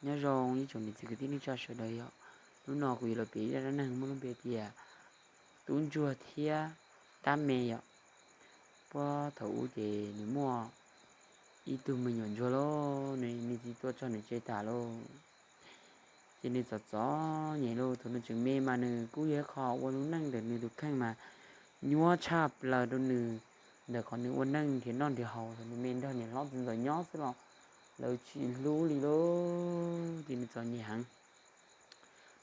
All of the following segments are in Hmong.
Nyob zoo ib tsoom niam txiv kwv tij neej tsa sawv daws yom. Hnub no kuv yuav los piav ib zaj dab neeg muaj lub npe tias Tub Ntsuag thiab Dab Me yom. Puag thaum ub ces nws muaj ib tug me nyuam ntsuag lauj, nws niam txiv tua tso nws tsev tas lauj. Ces nws txom txom nyem lauj, thaum nws tseem me mas nws kuj yog ib qho ua lub neej ntawm nws tus kheej mas nyuaj tshaj plaws rau nws, ntawm qhov nws ua neej nrhiav noj nrhiav haus. Thaum nws me nrog niam hlob txiv ntxawm nyob xwb los lawv tsis hlub li lauj, ces nws txom nyem heev.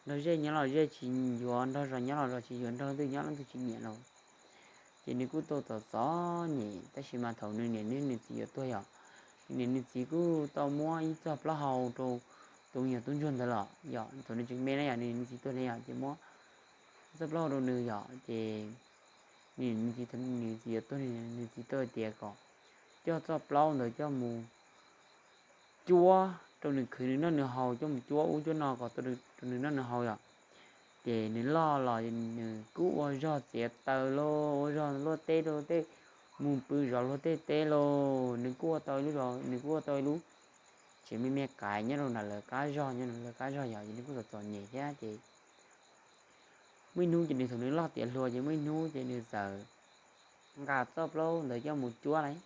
Nrog zej nyob los zej tsis yuav, nrog zos nyob los zos tsis yuav, nrog leej twg nyob leej twg tsis nyiam lauj. Ces nws kuj tau txom txom nyem, tab sis mas thaum nws niam nws txiv yuav tuag yom, nws niam nws txiv kuj tau muab ib txoj plaub hau rau tus me nyuam Tub Ntsuag ntawd los yom. Thaum nws tseem me na yom, nws niam nws txiv tuag na yom, ces muab ib txoj plaub hau rau nws yom. Ces nws niam nws txiv, thaum nws niam nws txiv yuav tuag, nws niam nws txiv tau hais tias kom coj txoj plaub ntawd coj mus cuab rau nws khwv nws noj nws haus, coj mus cuab ub cuab no kom tau rau nws noj nws haus yom. Ces nws loj los nws kuj ua zog txiav taws lauj, ua zog luaj teb rau tej, mus pw zov luag tej teb lauj. Nws kuj ua tau ib lub zos, nws kuj ua tau ib lub tsev me me qais nyob rau nram lawv qab zog, nyob rau lawv qab zog yom, ces nws kuj txom txom nyem thiab. Ces muaj ib hnub ces nws, thaum nws loj tiav hluas ces muaj ib hnub ces nws txawm nqa txoj plaub ntawd coj mus cuab lauj,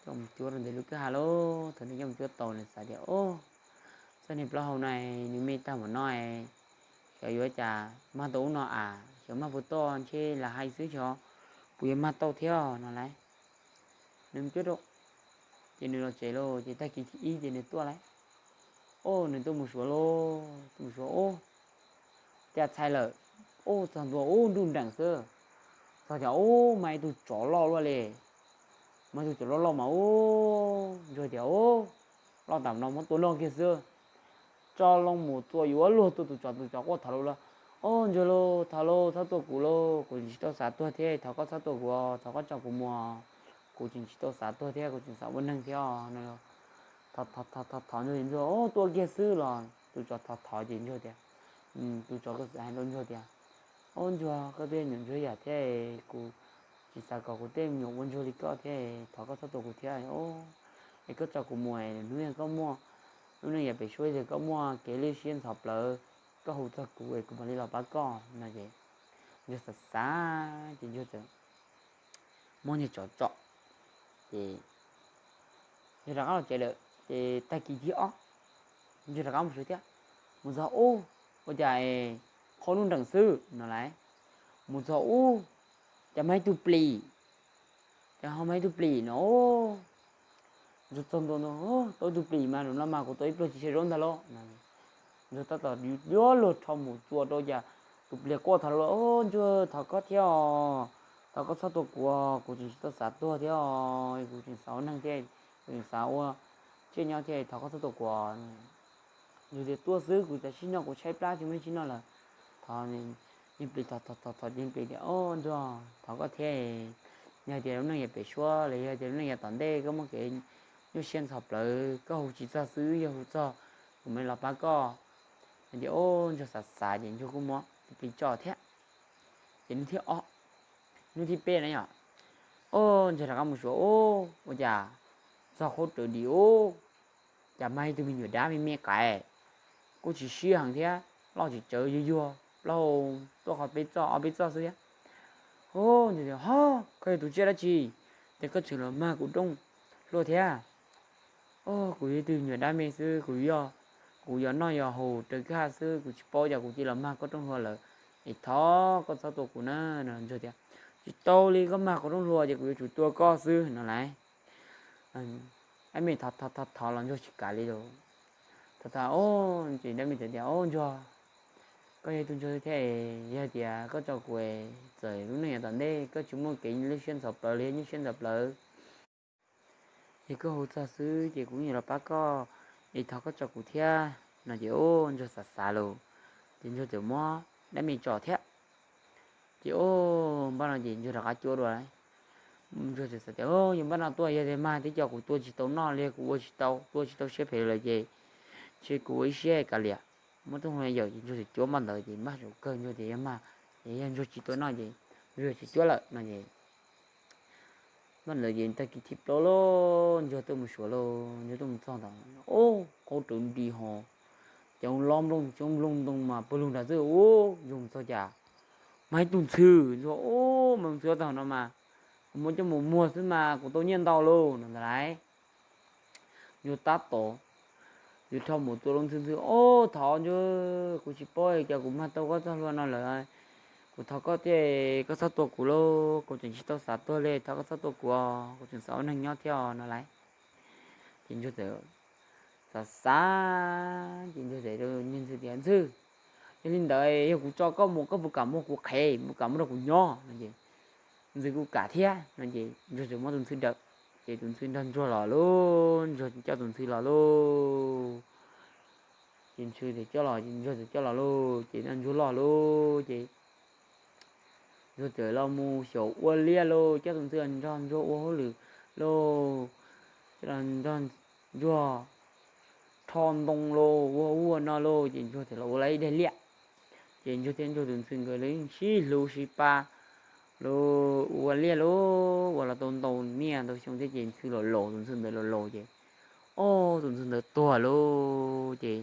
coj mus cuab rau ntawm lub kwj ha lauj. Thaum nws coj mus cuab tau nws xav tias, Au, txoj niag plaub hau no nws me tag npaum no, xyov yuav cas mag tau ub no a, xyov mag puas tau, ntshe lam hais xwb, xyov puas yuav mag tau thiab no lauj. Nws cuab rau, ces nws los tsev lauj, ces tag kis thib ib ces nws tuaj lauj. Au, nws tuaj mus suav lauj, tuaj mus suav, Au, cas txhais lawm, Au, txog ntua, Au, nruj nreem xwb. Txog cas, Au, mas ib tug tsov loj luaj li, mas ib tug tsov loj loj mas, Au, Ntsuag tias, Au, loj tam no muab tua noj kiag xwb. Tso loo mus txua yuav luag tua tus tsov, tus tsov quaj thov lauj, Au, Ntsuag lauj, thov lauj, txhob tua kuv lauj, kuv tseem tsis tau xav tuag thiab, thov koj txhob tua kuv, thov koj tso kuv mus, kuv tseem tsis tau xav tuag thiab, kuv tseem xav ua neeg thiab no. Thov thov thov Ntsuag, Ntsuag, Au, tua kiag xwb los tus tsov thov thov ces Ntsuag tias, tus tsov hais rau Ntsuag tias, Au, Ntsuag, koj twb yog nyuam ntsuag yam thiab, kuv tsis xav kom kuv tej me nyuam ua ntsuag li koj thiab, thov koj txhob tua kuv thiab, es koj tso kuv mus, hnub yog koj muaj lub neej yav pem suab, yog koj muaj kev lwj siab ntxhov plawv, koj hu txog kuv es kuv mam li los pab koj no. Ces Ntsuag xav xav ces Ntsuag txawm muab niag tsov tso, ces Ntsuag rov qab los tsev lawm. Ces tag kis thib ob Ntsuag rov qab mus suav thiab, mus txog ub, ua cas qhov nruj nreem xwb no lauj, mus txog ub, cas mag ib tug plis, cas ho mag ib tug plis no. Ntsuag txog ntua, Tau ib tug plis mas, zaum no mas kuv tau ib pluag ci tsha zaub ntag lauj. Ntsuag tab tom yuav luag rho mus txua rau cas tus plis quaj thov lauj, Au, Ntsuag, thov koj thiab os, thov koj txhob tua kuv, kuv tseem tsis tau xav tuag thiab os, kuv tseem xav ua neeg thiab, kuv tseem xav ua tsiaj nyob thiab, thov koj txhob tua kuv. Ntsuag tias, Tuaj xwb, kuv tam sim no kuv tshaib plab tsis muaj dab tsi noj lawm. Thov, niag plis thov thov thov, niag plis tias, Au, Ntsuag, thov koj thiab, yog tias lub neej yav pem suab los yog tias lub neej yav tom ntej koj muaj kev nyuaj siab ntxhov plawv, koj hu tsis txog xwb, yog hu txog kuv mam li los pab koj. Hais tias, Au, Ntsuag xav xav ces Ntsuag kuj muab tus plis tso thiab. Ces hnub thib ob, hnub thib peb na yom, Au, Ntsuag rov qab mus suav ub, ua cas txog qhov rawv dim ub, cas mag ib tug me nyuam dab me me qais, kuj tsis siab heev thiab, loj tsis tsawg, yuag yuag plaub hau, tuaj qhov peb txoj ob peb txoj xwb thiab. Au, Ntsuag tias, Ho, koj yog tus tsiaj dab tsi, ces koj tseem los mag kuv rooj hlua thiab? Au, kuv yog ib tug nyuam dab me xwb, kuv yog, kuv yog noj yog haus raws kwj ha xwb, kuv tsis paub, cas kuv cia li los mag koj rooj hlua lawm, es thov koj txhob tua kuv na no. Ntsuag tias, Tsis tau li, koj mag kuv rooj hlua ces kuv yuav tsum tua koj xwb no lauj. Dab me thov thov thov los Ntsuag tsis kam li lauj. Thov thov, Au, ces dab me txawm tias, Au, Ntsuag, koj yog ib tug ntsuag thiab, yog tias koj tso kuv, txawm lub neej yav tom ntej koj tsis muaj kev lwj siab ntxhov plawv los yog nyuaj siab ntxhov plawv, ces koj hu txog xwb ces kuv yeej yuav los pab koj, es thov koj tso kuv thiab no. Ces Au, Ntsuag xav xav lauj, ces Ntsuag txawm muab dab me tso thiab. Ces Au, npaj no ces Ntsuag rov qab cuab dua. Ntsuag txawm xav tias, Yog npaj no tuaj yog tias mag tib co kuv tua tsis tau noj li, kuv ua tsis tau, tua tsis tau siab phem lawm ces ntshe kuv ua ib siab kav liam, muab rooj hlua yawm. Ces Ntsuag txawm cuab npaj ntawd ces npaj zaum kawg Ntsuag tias yog mag, es yog Ntsuag tsis tua noj ces Ntsuag tsis cuab lawm no ces npaj ntawd ces tag kis thib plaub lauj, Ntsuag tuaj mus suav lauj, Ntsuag tuaj mus txog ntawd, Au, qhov rawv dim ho Ces ua lub nplooj xyoob nplooj ntoo mas pawg lug nrad xwb u, ntsuag mus txog cas mas ib tug ntxhw, ntsuag u, mas ntxhw txog no mas kuv muab coj mus muag xwb mas kuv tau nyiaj ntau lauj no ntag lauj. Ntsuag tab tom yuav rho mus tua lub ntxhw, ntxhw, o, thov ntsuag, kuv tsis paub cas kuv mag tau koj txoj hlua no lawm. Kuv thov koj thiab, koj txhob tua kuv lauj, kuv tseem tsis tau xav tuag li, thov koj txhob tua kuv os, kuv tseem xav ua neeg nyob thiab os no lauj. Ces ntsuag txawm xav xav ces ntsuag txawm hais rau ntxhw tias, ntxhw, yog li ntawd yog kuv tso koj mus koj puas kam muab kuv qhev, puas kam muab rau kuv nyob no ces ntxhw kuj kam thiab no ces ntsuag txawm muab tus ntxhw daws, ces tus ntxhw nrog ntsuag los lauj, ntsuag coj tus ntxhw los lauj. Ces ntxhw txawm coj los, ntsuag txawm coj los lauj, ces nrog ntsuag loj lauj ces ntsuag txawm los mus xyaum ua liaj lauj, coj tus ntxhw nrog ntsuag ua hauj lwm lauj, coj los nrog ntsuag rho ntoo lauj, ua ub ua no lauj, ces ntsuag txawm los ua lawv ib daim liaj. Ces ntsuag thiab ntsuag tus ntxhw nkawd sib hlub sib pab lauj, ua liaj lauj, ua los tau ntau niaj ntau xyoo thiab ces ntxhw los laus, tus ntxhw ntawd los laus ces, o, tus ntxhw ntawd tuag lauj ces,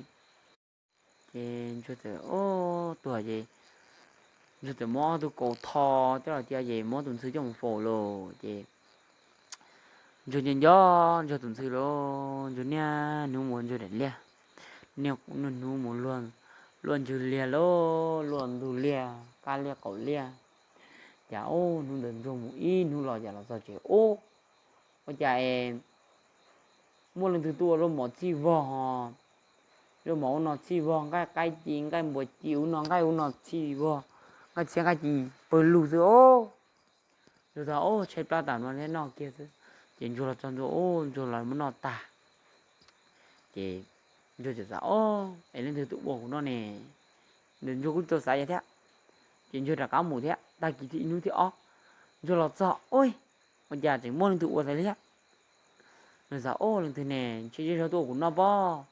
ces ntsuag txawm, o, tuag ces ntsuag txawm muab ob tug kaus tho coj los cia ces muab tus ntxhw coj mus faus lauj ces ntsuag nco nco ntsuag tus ntxhw lauj, ntsuag niaj hnub mus ua ntsuag daim liaj, niaj hnub mus luaj ntxhw liaj lauj, luaj ntug liaj, qab liaj qaum liaj. Cas ub hnub ntawd ntsuag mus ib hnub los cas los txog tsev ub, ua cas es muaj leej twg tuaj ua zaub mov txhij vog, zaub mov ub no txhij vog, nqaij qaib ci, nqaij npua ci ub no, nqaij ub no txhij vog, nqaij txhiab nqaij ci pawg lug xwb os. Ntsuag xav, o, tshaib plab tas no thiab noj kiag xwb. Ces ntsuag los txog ntsuag, o, ntsuag los muab noj tag. Ces ntsuag txawm xav, o, es leej twg tuaj ua kuv noj ne? Ntawm ntsuag kuj tau xav yog thiab. Ces ntsuag rov qab mus thiab, tag kis thiab ib hnub thib ob, ntsuag los txog, ua, ua cas tseem muaj leej twg ua tas li thiab. Ntsuag xav, o, leej twg ne, ntshe zej zog tuaj ua kuv noj pob.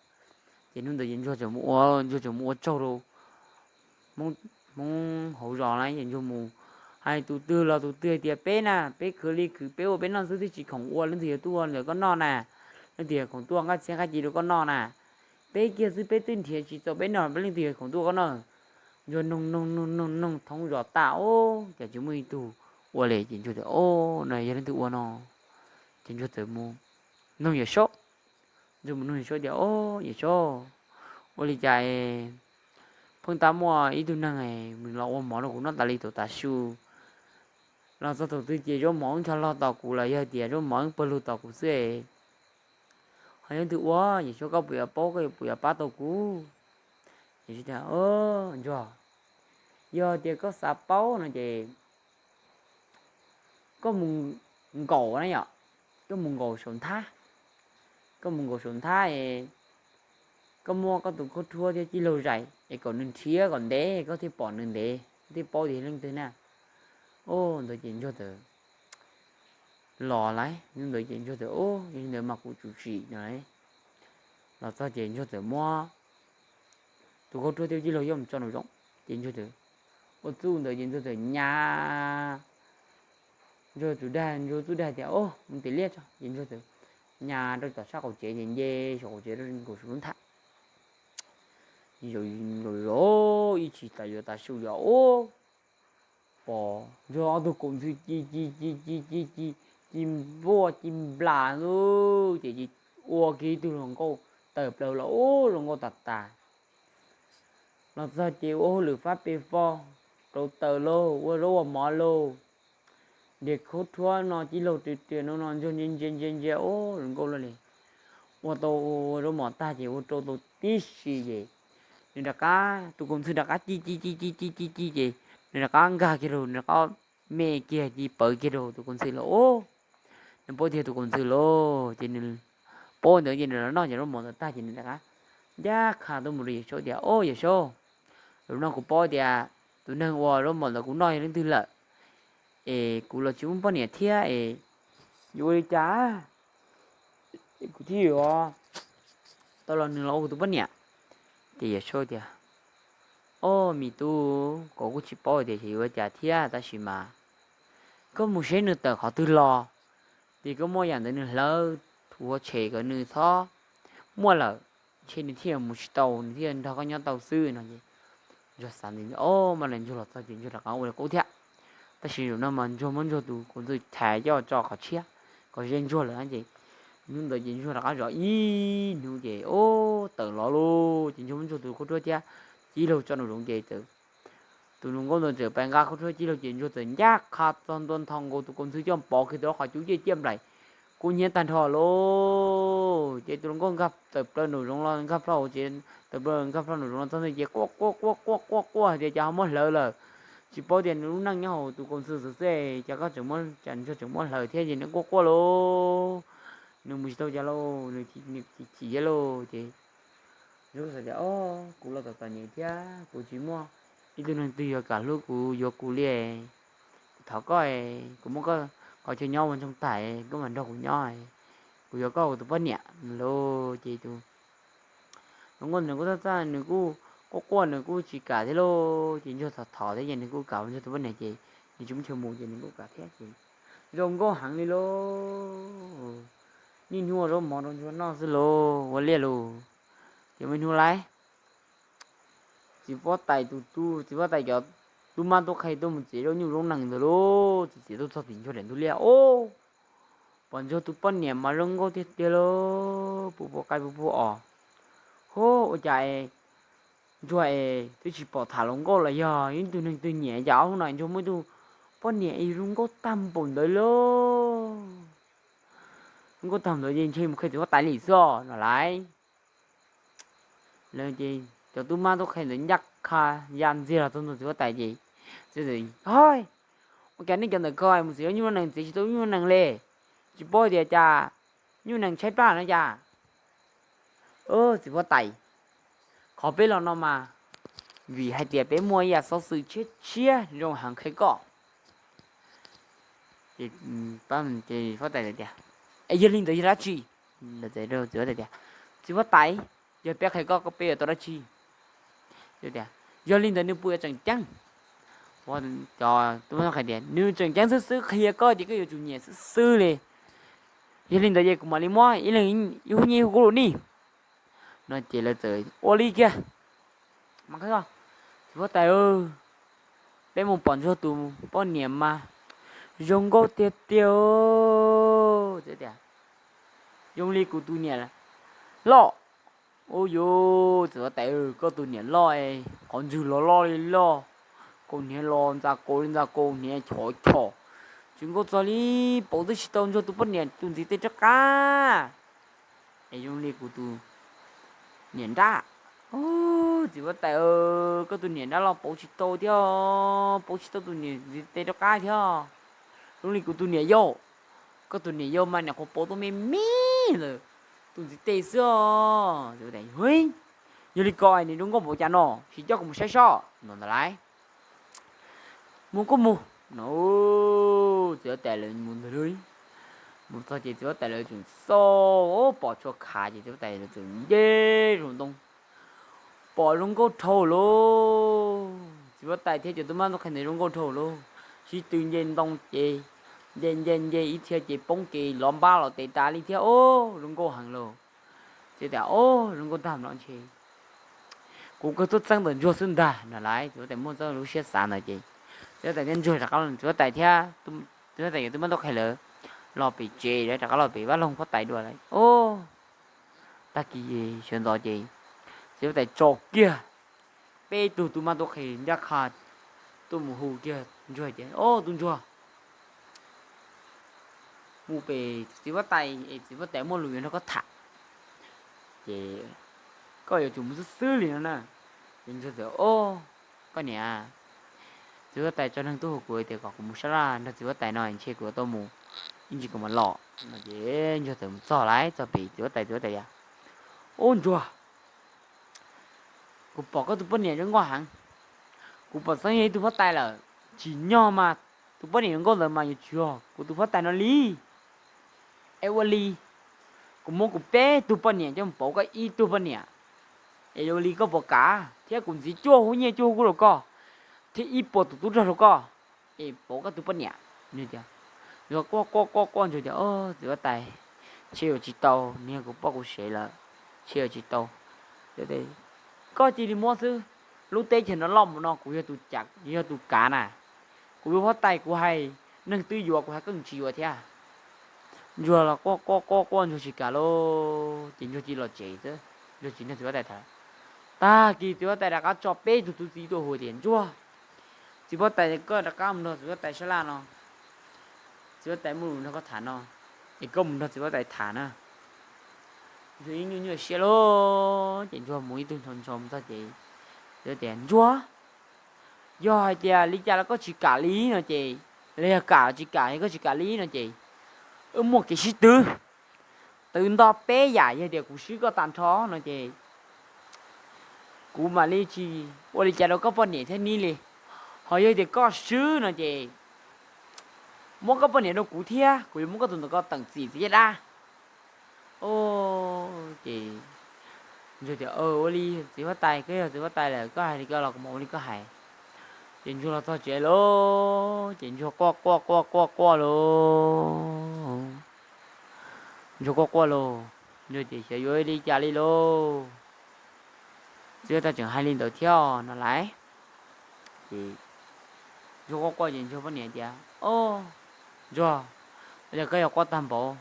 Ces hnub ntawd ces ntsuag txawm mus ua, ntsuag txawm mus ua tsaug rau Hmoob hauv zos na, ces ntsuag mus hais tus twg los tus twg hais tias, peb na, peb khwv li khwv peb ua peb noj xwb twb tsis khoom ua leej twg yuav tuaj ua ntawm koj noj na, leej twg yuav khoom tuaj nqaij txhiab nqaij ci rau koj noj na. Peb kiag xwb peb twb nrhiav tsis txog peb noj, peb leej twg yuav khoom tuaj koj noj. Ntsuag noog noog noog noog noog thoob zos tas, o, cas tsis muaj ib tug ua li. Ces ntsuag tias, o, no yog leej twg ua no? Ces ntsuag txawm mus noog Yawm Saub. Ntsuag mus noog Yawm Saub tias, o, Yawm Saub, ua li cas pheej tab muaj ib tug neeg los ua mov rau kuv noj tas li thaum tav su, los txog thaum twg ces zaub mov wb ncho log tos kuv los yog tias zaub mov wb pawg lug tos kuv xwb. Ho yog leej twg ua, Yawm Saub koj puas yuav paub, koj puas yuav pab tau kuv? Yawm Saub tias, ntsuag, yog tias koj xav paub no ces koj mus nkaum na yom, koj mus nkaum saum nthab, koj mus nkaum saum nthab es koj muab koj tus khaub rhuab thiab txij laug zais es kom nws nrhiav kom ntev koj thiaj pom nws ntev, koj thiaj paub tias leej twg na. Ua ntawd ces ntsuag txawm los lawm, ua ntawd ces ntsuag txawm, ua li ntawd mas kuv tsum tsim no. Los txog ces ntsuag txawm muab tus khaub rhuab thiab txij laug coj mus tso nraum zoov ces ntsuag txawm ua txuj ntawd ces ntsuag txawm nyas, ntsuag txawm dag, ntsuag txawm dag tias, o, mus tim liaj tso. Ces ntsuag txawm nyas rau tom sab qaum tsev ces nce saum qaum tsev rau nkaus saum lub nthab. Zaum zaum ib tsis tas yuav tav su yom, ub, pom ntsuag ob tug kaus ntxhw ci ci ci ci ci ci, ci npuaj ci nplas xwb ces ua kiag ib tug hluas nkauj tawm plaws los, ub, hluas nkauj tas tas. Los txog ces ua hauj lwm fab pes fo, rauv taws lauj, ua zaub ua mov lauj, nrhiav khaub rhuab no txij laug riam riam no no ntsuag ntsia ntsia ntsia ntsia, ub, hluas nkauj luaj li. Ua tau ua zaub mov tag ces ua rau tau tib si ces nws rov qab, tus kaus ntxhw rov qab ci ci ci ci ci ci ci ces nws rov qab nkag kiag rau, nws rov qab me kiag ci pawv kiag rau tus kaus ntxhw lauj, ub, nws paub tiag tus kaus ntxhw lauj ces nws paub ntawd ces nws los noj cov zaub mov ntawd tag ces nws rov qab ncaj qha tuaj mus rau Yawm Saub tias, o, Yawm Saub, zaum no kuv paub tias tus neeg uas zaub mov ntawd kuv noj yog leej twg lawm, es kuv los tsis muaj poj niam thiab es yuav ua li cas kuv thiaj yuav tau los nws los ua kuv tus poj niam? Ces Yawm Saub tias, o, me tub, kuv kuj tsis paub tias xyov yuav ua cas thiab, tab sis mas koj mus seb nws tawm qhov twg los, ces koj muab yam ntawd nws hlawv, thuav tshem kom nws txhob muaj lawm, ntshe nws thiaj mus tsis tau, nws thiaj nrog koj nyob tau xwb no ces Ntsuag xav ntxiv, o, mas ntsuag los txog ces ntsuag rov qab ua li qub thiab. Tab sis zaum no mas ntsuag muab ntsuag tus kaus ntxhw thaiv coj tso qhov tshiab kom ze ntsuag lawm ces hnub ntawd ces ntsuag rov qab zov ib hnub ces o, tawm los lauj ces ntsuag muab ntsuag tus khaub ruab thiab cib laug tso nraum zoov ces txawm tus hluas nkauj ntawd txawm pais nqa khaub ruab cib laug ces ntsuag txawm ncaj qha txog ntua nthos nkaus tus kaus ntxhw coj npov kiag tau qhov cub ciaj ciaj nplaim kub hnyiab tag nrho lauj. Ces tus hluas nkauj nkag tawm plaws nraum zoov los nkag plho hauv tsev, tawm plaws nkag plho nraum zoov los txog ntawd ces quaj quaj quaj quaj quaj quaj hais tias cas ho muab hlawv lawm. Tsis paub tias nws lub neej nyob hauv tus kaus ntxhw xwb xwb, cas koj tseem muab, cas ntsuag tseem muab hlawv thiab ces nws quaj quaj lauj, nws mus tsis tau cas lauj, nws chim thiab lauj ces ntsuag xav tias, o, kuv los tom tom niam thiab kuv tsis muaj ib tug neeg twg yuav kam hlub kuv yuav kuv li. Kuv thov koj, kuv muab koj qhov chaw nyob ua ntsoog tag, koj mam nrog kuv nyob, kuv yuav koj ua tus poj niam lauj. Ces tus hluas nkauj ntawd kuj txaj txaj, nws kuj quaj quaj, nws kuj tsis kam thiab lauj. Ces ntsuag thov thov thiab ces nws kuj kam ua ntsuag tus poj niam ces nws tsis muaj chaw mus ces nws kuj kam thiab ces zoo nkauj heev li lauj. Niaj hnub ua zaub mov rau ntsuag noj xwb lauj, ua liaj lauj. Ces muaj ib hnub lauj, txiv huab tais tus tub, txiv huab tais cov tub mab tub qhe tuaj mus txiav zaub nyuj zaub nees ntawd lauj, txiav txiav tuaj txog tim ntsuag daim ntug liaj, o, pom ntsuag tus poj niam mas zoo nkauj tiag tiag lauj, puv puv qaib puv puv os. Hu, ua cas es ntsuag es twb tsis pom tham hluas nkauj los yog ib tug neeg twg nyiam, cas ob hnub no ntsuag muaj ib tug poj niam es zoo nkauj tag npaum ntawd lauj. Zoo nkauj tag ntawd ces ntshe mus qhia txiv huab tais li xwb os no lauj. Lawv ces cov tub mab tub qhe ntawd ncaj qha ya ntxiag los txog ntua txiv huab tais ces, hais, ua cas nej cov ntawm ko mus txiav nyuj nees txiav tsis tau nyuj nees li, tsis paub tias cas nyuj nees tshaib plab no cas. Txiv huab tais, qhov peb los no mas vim hais tias peb muaj ib yam xov xwm tshiab tshiab zoo heev qhia koj. Ces, ces huab tais tias, es yog li ntawd yog dab tsi? Txiv huab tais tias, txiv huab tais, yog peb qhia koj peb yuav tau dab tsi? Yog li ntawd nws puas yuav tseem ceeb? Cov tub mab qhe tias, nws tseem ceeb xwb xwb, qhia koj ces koj yuav tsum nyiam xwb xwb li. Yog li ntawd ces kuv mam li muab ib leeg ib hub nyiaj ib hub kub rau nej no ces lawv txawm ua li kiag. Txiv huab tais, peb mus pom ntsuag tus poj niam mas zoo nkauj tiag tiag. Txiv tias, zoo li kuv tus niam loj. Ub yuv, txiv huab tais, koj tus niam loj, qhov ntswg los loj li loj, kaus hniav los ntxa kaus li ntxa kaus, hniav chom chom, tsis nkauj txog li, pauv twb tsis tau ntsuag tus poj niam tus ntxiv tej rov qab. Es zoo li kuv tus niam nrab. Txiv huab tais, koj tus niam nrab los pauv tsis tau thiab, pauv tsis tau tus niam ntxiv tej rov qab thiab. Zoo li kuv tus niam yau, koj tus niam yau mas niam qhuav pauv tau me me lawm, tus ntxiv tej xwb os. Yog li ko nws zoo nkauj npaum cas no, sim coj kuv mus saib seb no ntag lauj. Mus kuj mus no, txiv huab tais lawv mus ntag lauj. Mus txog ces txiv huab tais lawv tseem xauj, pom tshua khav ces txiv huab tais lawv txawm nce saum ntoo, pom zoo nkauj dhau lauj. Txiv huab tais thiab cov tub mab tub qhe ntawd zoo nkauj dhau lauj, sib tw nce ntoo ces nce nce nce ib txhia ces poob kev lov npab los tes tas li thiab, o, zoo nkauj heev lauj. Txiv huab tais, o, zoo nkauj tag nrho ntshe kuv kawg tuaj txeeb ntawm ntsuag xwb ntag no lauj. Txiv huab tais muaj txoj lub siab xav ntawd ces txiv huab tais thiab ntsuag rov qab, txiv huab tais thiab, txiv huab tais cov tub mab tub qhe lawv los pem tsev, rov qab los pem vaj loog huab tais dua lawm. O, tag kis sawv ntxov ces txiv huab tais tso kiag peb tug tub mab tub qhe ncaj qha tuaj mus hu kiag ntsuag tias, o, tus ntsuag, mus pem txiv huab tais es txiv huab tais muaj lus yuav nrog koj tham, ces koj yuav tsum mus xwb xwb li no na. Ces ntsuag txawm, o, koj niam, txiv huab tais tso neeg tuaj hu kuv tias kom kuv mus sab laj nrog txiv huab tais no ntshe kuv yuav tau mus ib ntsis kuv mam los no. Ces ntsuag txawm mus txog lauj, txog pem txiv huab tais, txiv huab tais tias, ub ntsuag, kuv pom koj tus poj niam zoo nkauj heev, kuv pom txeeb yog ib tug huab tais lawm, tsim nyog mas tus poj niam zoo nkauj ntawd mas yuav tsis yog kuv tus huab tais no li. Es ua li kuv muab kuv peb tug poj niam coj mus pauv koj ib tug poj niam, es ua li koj puas kam? Thiab kuv ntxiv cuaj hub nyiaj cuaj hub kub rau koj, thiab ib puas tus tub rog rau koj, es pauv koj tus poj niam. Ntsuag quaj quaj quaj quaj, ntsuag tias, o, txiv huab tais, ntshe yuav tsis tau, nws yog kuv poj kuv sev lawm, ntshe yuav tsis tau. Koj cia li muab xwb, lub teb chaws no loj mus no kuv yog tus kav na, kuv yog huab tais kuv hais, neeg twb yuav kuv hais koj tsis yuav thiab. Ntsuag los quaj quaj quaj quaj, Ntsuag tsis kam lauj, ces Ntsuag cia li los tsev xwb. Ntsuag tsis nrog txiv huab tais tham. Tag kis txiv huab tais rov qab tso peb tug tub txib tuaj hu tias, Ntsuag, txiv huab tais, koj rov qab mus nrog txiv huab tais sab laj no, txiv huab tais muaj lus nrog koj tham no, es koj mus nrog txiv huab tais tham na. Ntsuag ib nyuag nyuaj siab lauj, ces Ntsuag mus ib tug ntshaus ntshaus mus txog ces, tias, Ntsuag, yog hais tias li cas los koj tsis kam li no ces, los yog kam los tsis kam, yog koj tsis kam li no ces, wb muaj kev sib twv, twv nto peb yam, yog tias kuv swb koj tag nrho no ces kuv mam li tsis ua li cas rau koj poj niam thiab nib li. Ho yog tias koj swb no ces muab koj poj niam rau kuv thiab, kuv yuav muab koj tus ntawm ko teem txim txiv caj dab. Ces Ntsuag tias, Ua li txiv huab tais, koj yog txiv huab tais lawm, koj hais li ko los kuv mam ua li koj hais. Ces Ntsuag los txog tsev lauj, ces Ntsuag quaj quaj quaj quaj quaj lauj. Ntsuag quaj quaj lauj, Ntsuag tias, Xyov yuav li cas li lauj, txiv huab tais tseem hais li ntawd thiab no lauj. Ces Ntsuag quaj quaj ces Ntsuag poj niam tias, Ntsuag, yog koj yuav quaj tag npaum,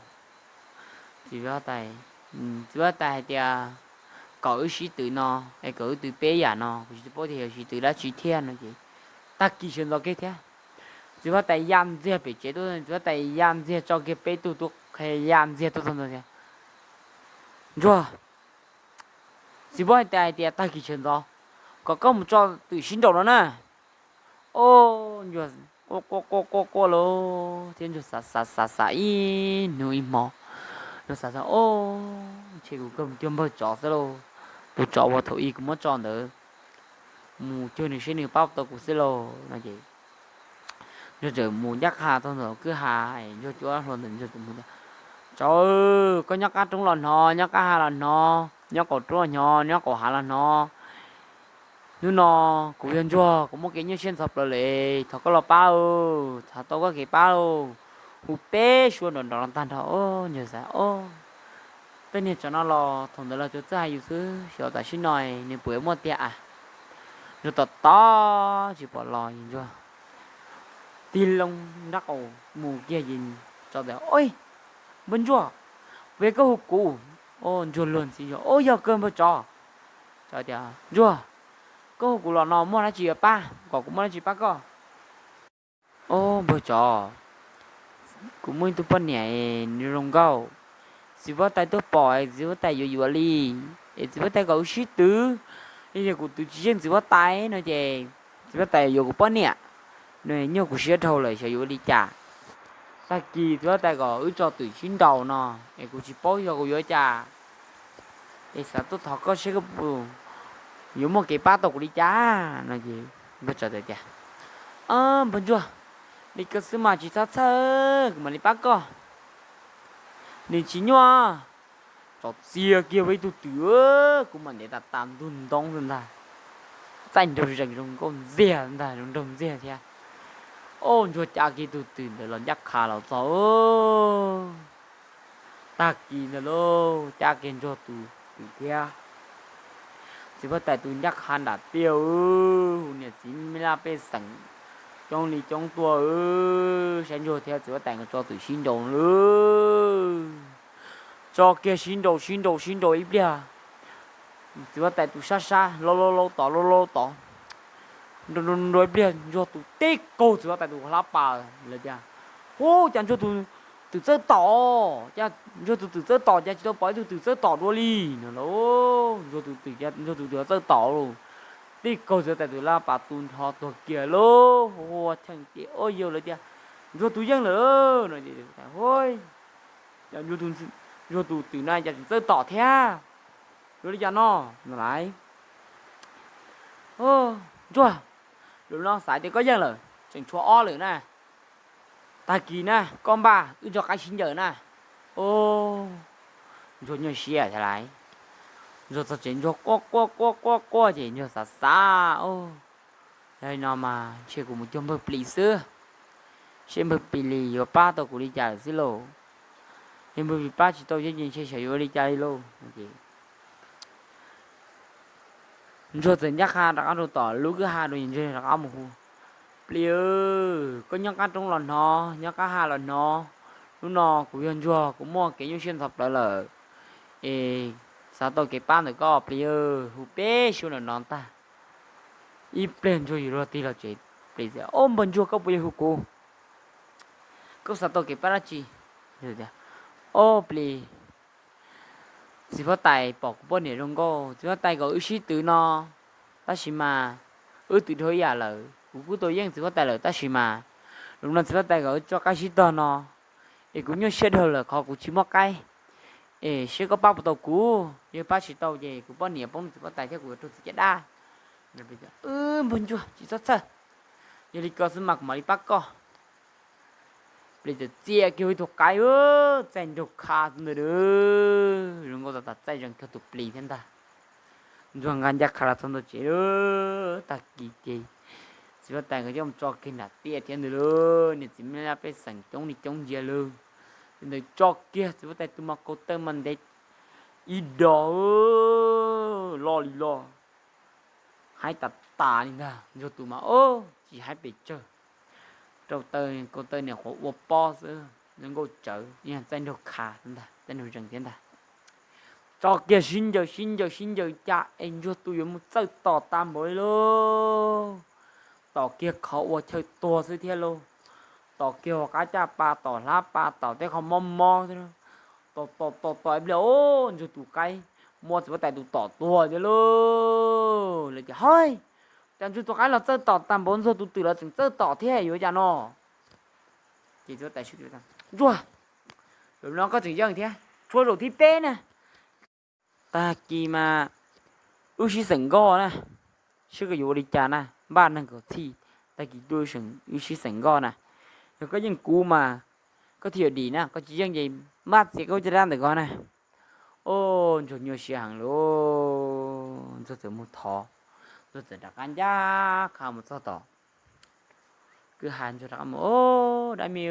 txiv huab tais, txiv huab tais hais tias kom wb sib twv no, es kom wb twv peb yam no, kuv tsis paub tias yog sib twv dab tsi thiab no ces, tag kis sawv ntxov kiag thiab, txiv huab tais ya ntxiag pem tsev tuaj, txiv huab tais ya ntxiag tso kiag peb tug tuaj qhia ya ntxiag tuaj txog ntawd tias, Ntsuag, txiv huab tais hais tias tag kis sawv ntxov kom koj mus tso twm sib nraus no na. Ntsuag quaj quaj quaj quaj lauj, thiab Ntsuag xav xav xav xav ib hnub ib hmo, Ntsuag xav xav, Ntshe kuv kawg mus cuag npawg tsov xwb lauj, tus tsov uas thaum ub kuv muab tso ntawd, mus cuag nws seb nws pab tau kuv xwb lauj no ces, Ntsuag txawm mus ncaj qha txog ntawm kwj ha, Ntsuag cuab hlo ntawm Ntsuag tus mus tias, Tsov, koj nyob qab roob los hnov, nyob qab ha los hnov, nyob qaum roob los hnov, nyob qaum hav los hnov. Hnub no kuv yog Ntsuag, kuv muaj kev nyuaj siab ntxhov plaws lawm, thov koj los pab, thov tau koj kev pab lauj. Hu peb suab nrov nrov los tag nrho. Ntsuag xav, Tej niag tsov no los thaum ntawd los tsuas txawj hais yus xwb, xyov tam sim no nws puas muaj tiag a. Ntsuag tos tos tsis pom los, Ntsuag tig loo nraub qaum mus kiag ces tsov tias, Oj, npawg Ntsuag, puas yog koj hu kuv? Ntsuag luag ntxhi, Oj, yog kawg npawg tsov. Tsov tias, Ntsuag, koj hu kuv los no muaj dab tsi yuav pab, kom kuv muaj dab tsi pab koj? Oj, npawg tsov, kuv muaj ib tug poj niam es nws zoo nkauj, txiv huab tais tuaj pom es txiv huab tais yuav yuav li, es txiv huab tais kom wb sib twv, yog kuv twv tsis yeej txiv huab tais no ces txiv huab tais yuav kuv poj niam, nws nyuaj kuv siab dhau lawm, xyov yuav ua li cas. Tag kis txiv huab tais kom wb tso twm sib nraus no, es kuv tsis paub xyov kuv yuav ua cas, es xav tuaj thov koj seb koj puas yuav muaj kev pab tau kuv li cas no ces npawg tsov txawm tias, Npawg Ntsuag, li ko xwb mas tsis txhob txhawj, kuv mam li pab koj. Nws tsis nyuaj, tso txia kiag ua ib tug twm, kuv mam ntev tas tas ntug ntoo ntag, txaij nraug zees zoo nkauj ntxiag ntag, zoo nraug ntxiag thiab. Oj, Ntsuag cab kiag tus twm ntawd los ncaj qha los txog. Tag kis ntawd lauj, cab kiag Ntsuag tus twm thiab, txiv huab tais tus ncaj qha nram tiaj, hu niam txiv me laj pej xeem coob li coob tuaj, saib Ntsuag thiab txiv huab tais nkawd tso twm sib nraus lauj. Tso kiag sib nraus sib nraus sib nraus ib pliag, txiv huab tais tus sab sab laub laub laub tod laub laub tod, nraus nraus ib pliag Ntsuag tus tib kaug txiv huab tais tus hlab pas lawm tias, Hu, cas Ntsuag tus twm txawj tom, cas Ntsuag tus twm txawj tom, cas tsis tau pom ib tug twm txawj tom dua li no lauj. Ntsuag tus twm, Ntsuag tus twm txawj tom lauj. Tib kaug txiv huab tais tus hlab pas tu nrho tuag kiag lauj. Hu ua cheej ces, Ua yog lawv tias Ntsuag tus yeej lawm no, Ntsuag tus twm na cas tseem txawj tom thiab, yuav li cas no no lauj. Ntsuag, lus no xav tias koj yeej lawm, tseem tshuav ob lwm na. Tag kis na koj npaj wb rov qab sib ncaws na. Ntsuag nyuaj siab thiab lauj. Ntsuag txog tsev Ntsuag quaj quaj quaj quaj quaj ces Ntsuag xav xav, Yog li no mas ntshe kuv mus cuag npawg Plis xwb, seb npawg Plis li yuav pab tau kuv li cas lawm xwb lauj. Yog npawg Plis pab tsis tau ces ntshe xyov yuav ua li cas li lauj. Ntsuag txawm ncaj qha rov qab rau tom lub kwj ha rau, Ntsuag rov qab mus hu, Plis, koj nyob qab roob los hnov, nyob qab ha los hnov. Hnub no kuv yog Ntsuag, kuv muaj kev nyuaj siab ntxhov plawv lawm, es xav tau kev pab ntawm koj Plis, hu peb suab no no ntag. Ib pliag Ntsuag yuav luag tig los tsev, Plis tias, Ob, npawg Ntsuag, koj puas yuav hu kuv? Koj xav tau kev pab dab tsi? Ob, Plis, txiv huab tais pom kuv poj niam zoo nkauj, txiv huab tais kom wb sib twv no, tab sis mas wb twv dhau ib yam lawm. Kuv kuj tau yeej txiv huab tais lawm tab sis mas lus no txiv huab tais kom wb tso qaib sib tog no, es kuv nyuaj siab dhau lawm qhov kuv tsis muaj qaib. Es seb koj pab puas tau kuv, yog pab tsis tau ces kuv poj niam poob txiv huab tais thiab kuv yuav raug txiv caj dab. Npawg Ntsuag, tsis txhob txhawj, yog li ko xwb mas kuv mam li pab koj. Plis txawm txia kiag ib tug qaib, txaij nraug kha ntawd, zoo nkauj tas tas, txaij zees kiag tus plis thiab ntag. Ntsuag nqa ncaj qha los txog ntua tsev, tag kis ces txiv huab tais nkawd coj mus tso kiag nram tiaj thiab ntag lauj. Niam txiv me laj pej xeem coob li coob ntsia lauj. Ces ntawd tso kiag txiv huab tais tus mas kaus taw mas ntev ib do loj li loj, haib tas tas li ntag. Ntsuag tus mas ob, tsis haib pes tsawg, rau taw kaus taw niam qhuav ua pob xwb, zoo nkauj tsawv, txaij nraug kha ntag, txaij nraug zees thiab ntag. Tso kiag sib ncaws sib ncaws sib ncaws cas es Ntsuag tus yuav mus txawj tom tas npaum li lauj. Tom kiag qhov uas chaw tuag xwb thiab lauj. Tom kiag uas qab caj pas, tom hlab pas, tom tej qhov mob mob thiab lauj. Tom tom tom tom ib pliag, Ntsuag tus qaib muab txiv huab tais tus tom tuag thiab lauj. Lawv tias, Hais, cas Ntsuag tus qaib los txawj tom tas npaum, Ntsuag tus twm los tseem txawj tom thiab, yuav cas no? Ces txiv huab tais, Ntsuag, zaum no koj tseem yeej thiab, tshuav zaum thib peb na. Tag kis mas wb sib xeem nkoj na, seb koj yuav ua li cas na, npaj neeg kom txhij, tag kis tuaj wb sib xeem nkoj na. Yog koj yeej kuv mas koj thiaj yuav dim na, koj tsis yeej ces npaj txiav koj caj dab ntawm ko na. Ob, Ntsuag nyuaj siab heev lauj, Ntsuag txawm mus thov, Ntsuag txawm rov qab ncaj qha mus txog tom kwj ha, Ntsuag rov qab mus, Ob, dab me,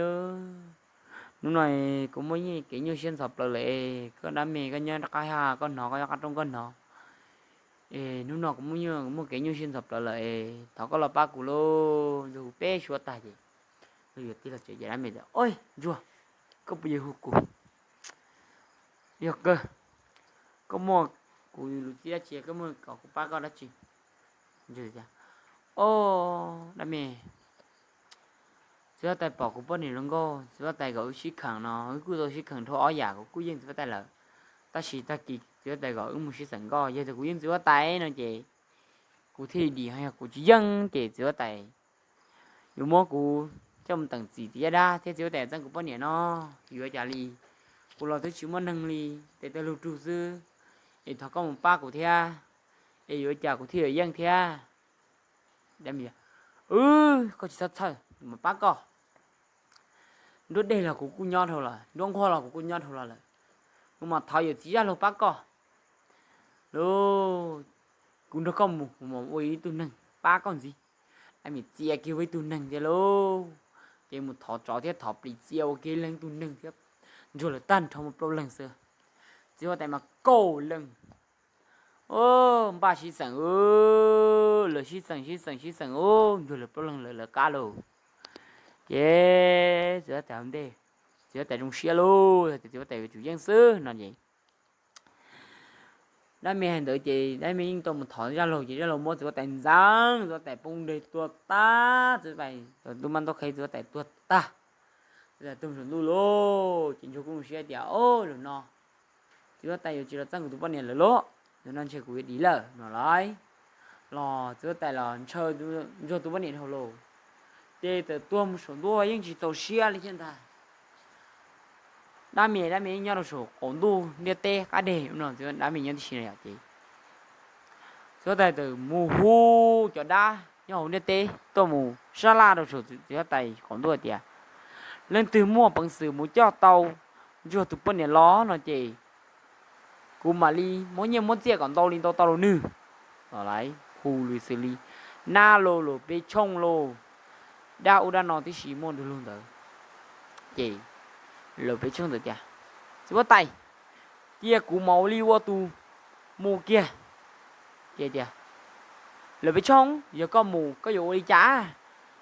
hnub no kuv muaj kev nyuaj siab ntxhov plawv lawm es koj dab me koj nyob qab ha koj hnov, koj nyob qab roob koj hnov. Es hnub no kuv muaj, muaj kev nyuaj siab ntxhov plawv lawm es thov koj los pab kuv lauj. Ntsuag hu peb suab tag ces Ntsuag yuav tig los tsev ces dab me tias, Oj, Ntsuag, koj puas yuav hu kuv? Yog kawg, koj muaj kuv lus txib dab tsi, koj muaj kom kuv pab koj dab tsi? Ob, dab me, txiv huab tais pom kuv poj niam zoo nkauj, txiv huab tais kom wb sib kheem no, wb kuj tau sib kheem dhau ob yam, kuv kuj yeej txiv huab tais lawm. Tab sis tag kis txiv huab tais kom wb mus sib xeem nkoj, yog tias kuv yeej txiv huab tais no ces kuv thiaj li dim, yog kuv tsis yeej ces txiv huab tais yuav muab kuv coj mus teem txim txiv caj dab thiab txiv huab tais txeeb kuv poj niam no. Yuav cas li, kuv los twb tsis muaj neeg li, tes taw lug rug xwb, es thov koj mus pab kuv thiab, es yuav cas kuv thiaj yuav yeej thiab. Wb, koj tsis txhob txhawj, mus pab koj. Nruab dej los kuv kuj nyob dhau lawm, nruab nqhuab los kuv kuj nyob dhau los lawm, kuv mam thov yawm txiv Zaj Laug pab koj lauj. Kuv nrog koj mus, kuv mam ua ib tug neeg pab koj ntxiv. Dab me txia kiag ua ib tug neeg thiab lauj. Ces mus thov tsov thiab thov plis, txia ua kiag ib leeg ib tug neeg thiab, ntsuag lawv tag nrho mus plaub leeg xwb. Txiv huab tais mas kaum leej. Npaj sib xeem, lawv sib xeem sib xeem sib xeem, ntsuag lawv plaub leeg lawv lawv qab lauj. Ces txiv huab tais hauv ntej, txiv huab tais zoo siab lauj, tias txiv huab tais yuav tsum yeej xwb no ces dab me hais ntawd ces dab me yeej tau mus thov Zaj Laug ces Zaj Laug muab txiv huab tais ntxeev, txiv huab tais poob nreg tuag tag, txiv huab tais tub mab ntaub qhe txiv huab tais tuag tag. Txiv huab tais tuag saum ntuj lauj, ces ntsuag kuj zoo siab tias, Ob, zaum no txiv huab tais yuav tsis los txeeb kuv tus poj niam lawm lauj, zaum no ntshe kuv yuav dim lawm no lauj. Los txiv huab tais los ntshaw ntsuag tus poj niam dhau lauj, ces txawm tuag mus saum ntuj yeej tsis txaus siab li thiab ntag. Dab me, dab me yeej nyob rau saum qaum ntuj ntiaj teb qab deg no, dab me nyob tib si no yom ces txiv huab tais txawm mus hu cov dab nyob hauv ntiaj teb tuaj mus sab laj rau saum txiv huab tais qaum ntuj tias, Leej twg muaj peev xwm mus coj tau ntsuag tus poj niam los no ces kuv mam li muab nyiaj muab txiaj kom ntau li ntau tau rau nws. Hu li xws li nab lauj, lawm peb tshooj lauj, dab ub dab no tib si muaj du lug ntawd. Ces lawm peb tshooj ntawd tias, Txiv huab tais, cia kuv mam li ua tus mus kiag. Ces tias, Lawv peb tshooj, yog koj mus koj yuav ua li cas,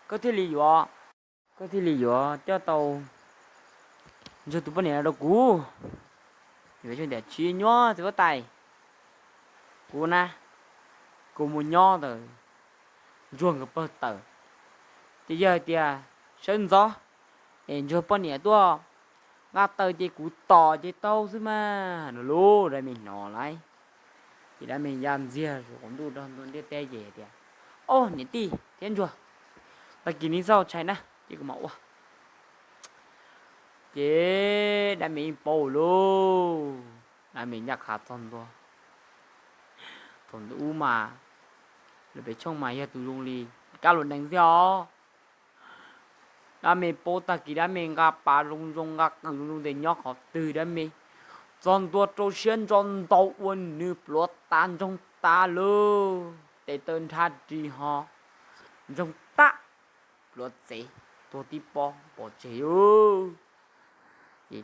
koj thiaj li yuav, koj thiaj li yuav coj tau Ntsuag tus poj niam no rau kuv? Lawv peb tshooj tias, tsis nyuaj txiv huab tais, kuv na, kuv mus nyob ntawm Ntsuag nkawd pawg tawm, ces yog hais tias sawv ntxov es Ntsuag poj niam tuaj nqa taw ces kuv tos ces tau xwb mas no lauj. Dab me hnov lawm ces dab me ya ntxiag saum qaum ntuj rau ntua ntiaj teb ces tias, o niam tij thiab Ntsuag, tag kis neb txhob tshais na ces kuv mam ua. Ces dab me yeej paub lauj, dab me ncaj qha txog ntua. Thaum ub mas lawv peb tshooj mas yog tus zoo li kab luam nees xwb os. Dab me paub tag kis dab me nqa pas zoo zoo nqa qws zoo zoo tes nyob qhov twg dab me txog ntua rau siab ntso ntau ua nws pluav tas ntsoog tas lauj, tes taw nrhab ris ho ntsoog tag, pluav txev, tuag tib pob pov tseg. Ces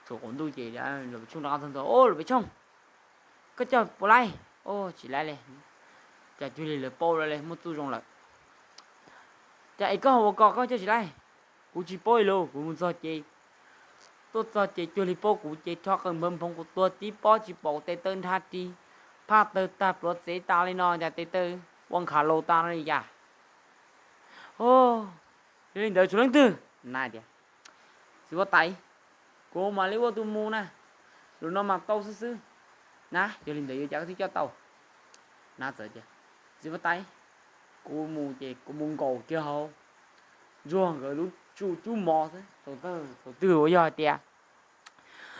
thaum qaum ntuj ces lawv peb tshooj rov qab txog ntua, o lawv peb tshooj, koj coj puas laib? O tsis laib li. Cas cuag li lawv paub lawv li muaj txuj zoo lawm. Cas es koj ho ua ko koj coj tsis laib? Kuv tsis paub li lauj, kuv mus txog ces, tuaj txog ces cuag li paub kuv ces rho qws npawv nphoov kuv tuag tib pob tsis pom tes taw nrhab ris, phaj tawg tag pluav txev tas li no cas tes taw ua nkhav laus tas no li cas. O, yog li ntawd tshuav leej twg? Na tias, txiv huab tais, kuv mam li ua tus mus na, lus no mas tau xwb xwb. Na yog li ntawd yuav cas koj thiaj coj tau? Na txawm tias, txiv huab tais, kuv mus ces kuv mus nkaum kiag hauv Ntsuag nkawd lub tsu cub mov xwb. Thaum twg uas yog hais tias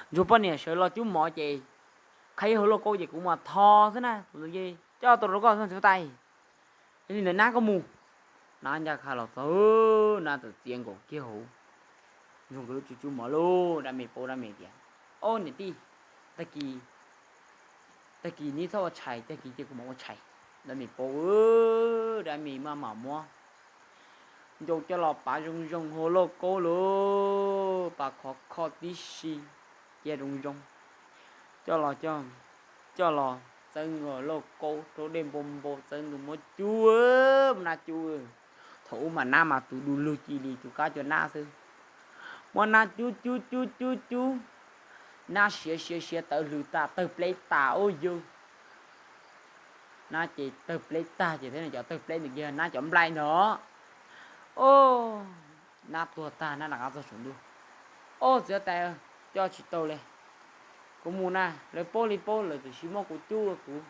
Ntsuag poj niam sawv los cub mov ces qhib hauv lauj kaub ces kuv mam tho xwb na. Thaum ntawd ces coj tau rau koj xwb txiv huab tais. Yog li ntawd nab koj mus. Nab ncaj qha los txog, nab txawm txia nkaus kiag hauv Ntsuag nkawd lub tsu cub mov lauj. Dab me paub dab me tias, o niam tij, tag kis, tag kis neb txhob ua tshais, tag kis ces kuv mam ua tshais. Dab me paub, dab me maj mam muab ncau coj los pav zoo zoo hauv lauj kaub lauj, pav khov kho tib si, cia zoo zoo, coj los, coj los txawb nkaus lauj kaub rau dej npau npau txawb nkaus muab cub, muab nab cub. Thaum ub mas nab mas tus du lug cia li tus qab cua nab xwb. Muab nab cub cub cub cub cub, nab siav siav siav tawv hlwv tas tawg pleb tas ub yug. Nab ces tawg pleb tag ces thiab cov tawg pleb ntawd kiag nab cov nplai ntag. O, nab tuag tag nab rov qab txog saum ntuj. O txiv huab tais, coj tsis tau li, kuv mus na, lawv paub li paub lawv twb tsis muab kuv cub kuv,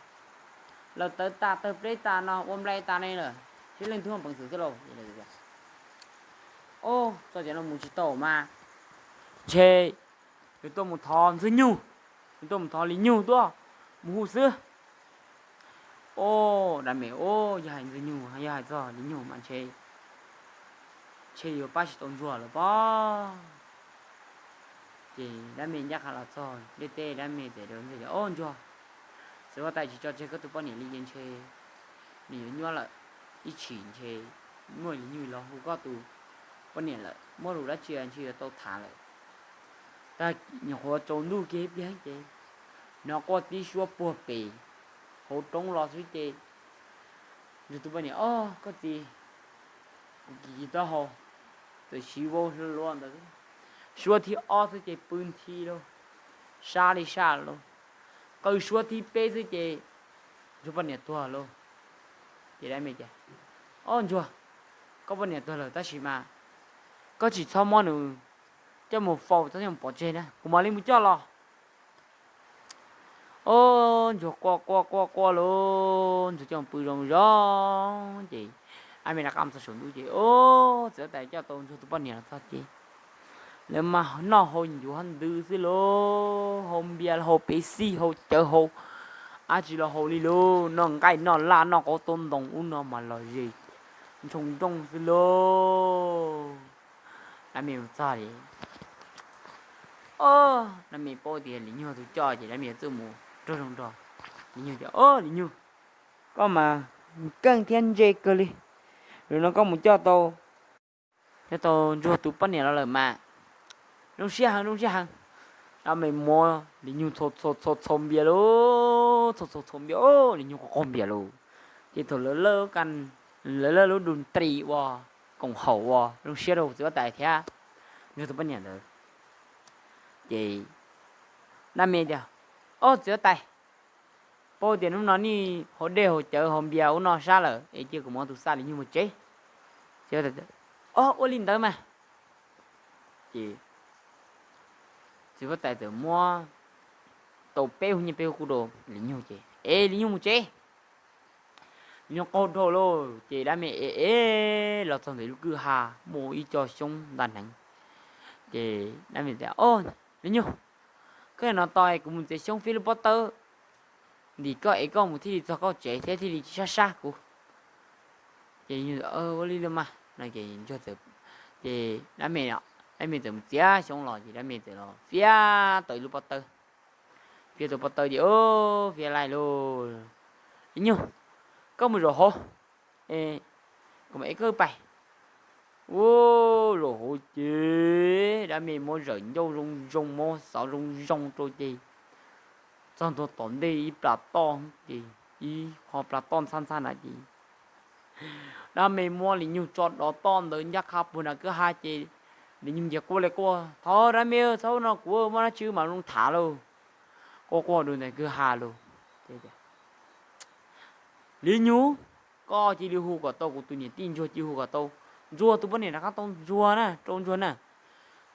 lawv tawv tas tawg pleb tas no ua nplai tas ne lawm, seb leej twg muaj peev xwm xwb lauj. O, txoj kev no mus tsis tau mas, ntshe yuav tuaj mus thov Ntxwg Nyug, yuav tuaj mus thov Lis Nyug tuaj mus hu xwb. O, dab me, o, yog hais Ntxwg Nyug yog hais txog Lis Nyug mas ntshe, ntshe yuav pab tsis tau Ntsuag lawm pob. Ces dab me ncaj qha los txog ntiaj teb, dab me txawm rau Ntsuag tias, o Ntsuag, txiv huab tais tsis tso tseg koj tus poj niam li ces ntshe nws yuav nyuaj lawm, ib tshim ntshe muaj Lis Nyug los hu koj tus poj niam lawm, muaj lus dab tsi ntshe yuav tau tham lawm. Tag nyuam qhuav tsaus ntuj kiag ib pliag ces hnov quaj tib suab puag pem hauv roob los xwb ces Ntsuag tus poj niam, o koj txiv, kuv kis kis taub hau, txawm siv vau hlo luaj ntawd, suab thib ob xwb ces pw nthi lauj, sab li sab lauj. Qw suab thib peb xwb ces Ntsuag poj niam tuag lauj. Ces dab me tias, o Ntsuag, koj poj niam tuag lawm tab sis mas koj tsis txhob muab nws coj mus faus, txhob coj mus pov tseg na, kuv mam li mus coj los. O, Ntsuag quaj quaj quaj quaj lauj, Ntsuag coj mus pw zoo zoo ces dab me rov qab mus txog saum ntuj ces, o, txiv huab tais coj tau Ntsuag tus poj niam los txog ces lawv mas noj hau ncuav ntws xwb lauj, hau npias hau pes xij hau cawv hau dab tsi los hau li lauj, noj nqaij noj laj noj qaub taub ntoo ub no mas los ze ntshoo nrooj xwb lauj. Dab me mus txog li, o, dab me paub tias Lis Nyug tus coj ces dab me txawm mus nrog zoo nrog Lis Nyug tias, o Lis Nyug, koj mas keej thiab ntse kawg li, lus no koj mus coj tau, coj tau Ntsuag tus poj niam los lawm mas zoo siab heev zoo siab heev. Dab me muab Lis Nyug txhau txhau txhau npias lauj, txhau txhau txhau npias, Lis Nyug quaj quaj npias lauj. Ces thaum lawv lawb lub dub ntris ua koom haum ua zoo siab rau txiv huab tais thiab Ntsuag tus poj niam ntawd, ces dab me tias, Ob, txiv huab tais, paub tias hnub no nej haus dej haus cawv haus npias ub no sab lawm es cia kuv mam tus xa Lis Nyug mus tsev. Txiv huab tais, Ob, ua li ntawd mas. Ces txiv huab tais txawm muab tau peb hub nyiaj peb hub kub rau Lis Nyug ces, Es Lis Nyug mus tsev. Lis Nyug qaug dhau lawm ces dab me ev ev los txog ntawm lub kwj ha muaj ib co xyoob ntag neev. Ces dab me tias, Lis Nyug, koj no tos kuv mus txiav xyoob fij lub pob tawb ntim koj es koj mus thiaj li txog koj tsev thiab thiaj li tsis sab sab kuv. Ces Lis Nyug, Ua li los mas no. Ces dab me, dab me txawm mus txiav xyoob los ces dab me txawm los fiab tau ib lub pob tawb. Fiab tau pob tawb ces, Fiab laij lauj, Lis Nyug, koj mus zaum hauv, kuv mam ev koj pais. Ua, zaum hauv ces dab me muab zawm ncauj zoo zoo, muab xov zoo zoo rau ces txog ntua tom ntej ib plas toj ces, ib qho plas toj ntxhab ntxhab na ces dab me muab Lis Nyug tso dov toj ntawd ncaj qha puag nram kwj ha ces Lis Nyug nce quaj li quaj, Thov dab me, txhob no, kuv muaj dab tsi mam zoo tham lauj. Quaj quaj rau ntawm kwj ha lauj. Lis Nyug, koj cia li hu kom tau kuv tus niam tij Ntsuag, cia li hu kom tau Ntsuag tus poj niam rov qab tau Ntsuag na, rau Ntsuag na.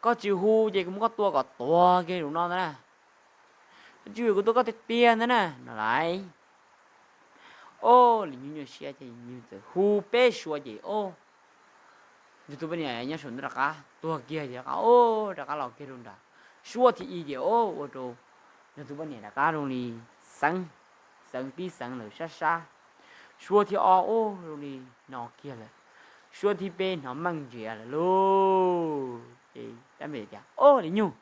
Koj tsis hu ces kuv muab koj tua kom tuag kiag zaum no ntag na. Tsis yog kuv tua koj tiag tiag ntag na no lauj. Lis Nyug nyuaj siab ces Lis Nyug txawm hu peb suab ces, Ntsuag tus poj niam nyob saum no rov qab tuag kiag ces rov qab, rov qab los kiag rau nram. Suab thib ib ces ua rau Ntsuag tus poj niam rov qab zoo li xeev, xeev pib xeev lawm sab sab. Suab thib ob ua zoo li no kiag lawm. Suab thib peb hnov meej ntsiav lawm lauj. Ces dab me tias, Lis Nyug,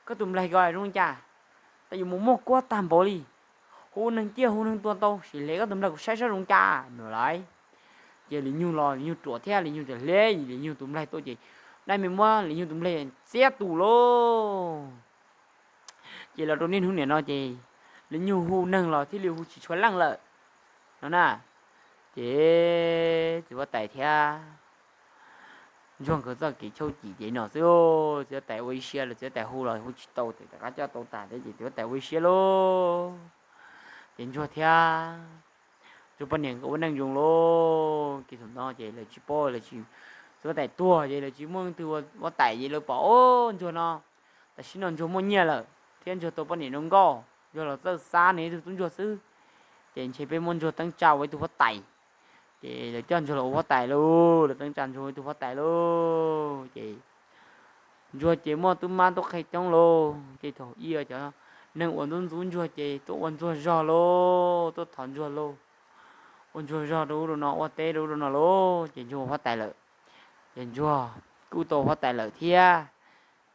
koj tus nplaig ko zoo cas, tab yuav mus muaj kuab tag npaum li. Hu neeg ciaj hu neeg tuag tau, sim hle koj tus nplaig kuv saib saib zoo cas no lauj. Ces Lis Nyug los Lis Nyug ruam thiab Lis Nyug txawm hle Lis Nyug tus nplaig tuaj ces dab me muab Lis Nyug tus nplaig txiab tus lauj. Ces los rau niaj hnub nim no ces Lis Nyug hu neeg los thiaj li hu tsis tshua leej lawm no na. Ces txiv huab tais thiab Ntsuag nkawd txoj kev chauj cim ces no xwb. Txiv huab tais ua ib siab los txiv huab tais hu los hu tsis tau, rov qab coj tau tas thiab ces txiv huab tais ua ib siab lauj. Ces Ntsuag thiab Ntsuag poj niam nkawd ua neej zoo lauj. Ces thaum no ces lawv tsis paub, lawv tsis, txiv huab tais tuag ces lawv tsis muaj leej twg ua huab tais ces lawv pom, Ntsuag no, tam sim no Ntsuag muaj nyiaj lawm thiab Ntsuag tau poj niam zoo nkauj, Ntsuag los txawj xav nws ib tug tub ntsuag xwb. Ces ntshe peb muab Ntsuag teeb tsa ua ib tug huab tais. Ces lawv coj Ntsuag los ua huab tais lauj, lawv teeb tsa Ntsuag ua ib tug huab tais lauj. Ces Ntsuag ces muaj tub mab tub qhe coob lauj. Ces thaum ub cov neeg uas ntxub ntxub Ntsuag ces tuaj ua Ntsuag zog lauj, tuaj thov Ntsuag lauj, ua Ntsuag zog rau ub rau no, ua teb rau ub rau no lauj. Ces Ntsuag ua huab tais lawm. Ces Ntsuag kuj tau huab tais lawm thiab.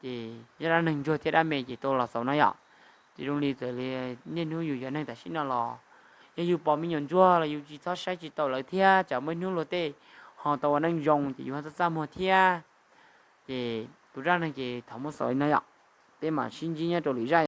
Ces zaj dab neeg Ntsuag thiab dab me ces tau los xaus no yom. Ces zoo li txawm li niaj hnub yus yog neeg tam sim no los, yog yus pom me nyuam ntsuag los yus tsis txhob saib tsis taus lawv thiab, tsam muaj ib hnub luag tej ho tau ua neej zoo ces yus ho txaj txaj muag thiab. Ces tus zaj neeg ces thov muab xaus li no yom. Peb mam sib ntsib nyob rau lwm zaj.